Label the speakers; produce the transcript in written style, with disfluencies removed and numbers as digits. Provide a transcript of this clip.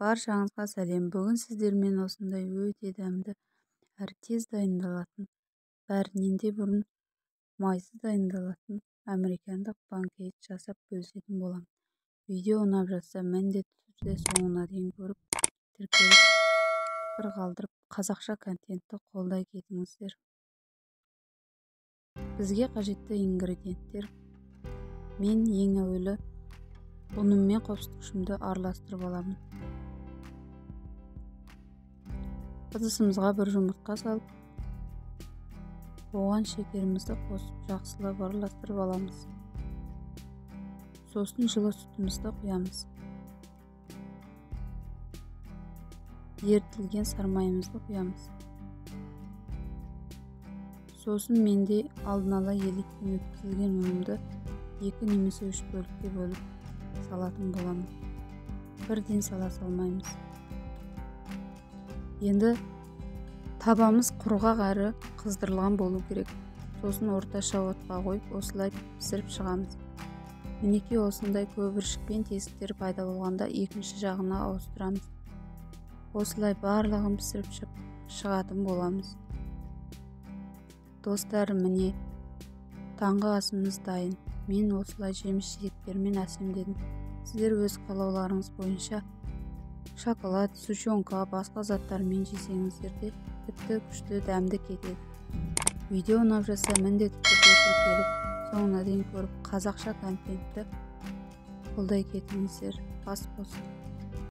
Speaker 1: Баршаңызға сәлем. Бүгін сіздермен осындай өте дәмді әрі тез дайындалатын, бәрінен де бұрын майсыз дайындалатын американдық панкейк жасап бөлісетін боламын. Видео ұнап жатса, міндетті түрде соңына дейін көріп, тіркеліп, пікір қалдырып, қазақша контентті қолдай кетіңіздер. Бізге қажетті ингредиенттер. Мен ең әуелі ұным мен қопсытқышымды араластырып аламын. Ыдысымызға бір жұмыртқа салып, оған шекерімізді қосып жақсылап араластырып аламыз. Сосын жылы сүтімізді құямыз. Ерітілген сармайымызды құямыз. Сосын менде алдын ала електен өткізілген ұнымды 2 немесе 3 бөлікке бөліп салатын боламын. Бірден сала салмаймыз. Енді табамыз құрғақ әрі қыздырылған болу керек. Сосын орташа отқа қойып, осылай пісіріп шығамыз. Мінекей осындай көбіршік пен тесіктер пайда болғанда екінші жағына ауыстырамыз. Осылай барлығын пісіріп шығатын боламыз. Достар, міне таңғы асымыз дайын. Мен осылай жеміс жидектермен әсемдедім. Сіздер өз қалауларыңыз бойынша шоколад, сушенка, басқа заттармен жесеңіздер де тіпті күшті дәмді кетеді. Видео ұнап жатса, міндетті түрде тіркеліп, соңына дейін көріп, қазақша контентті қолдай кетіңіздер. Ас болсын.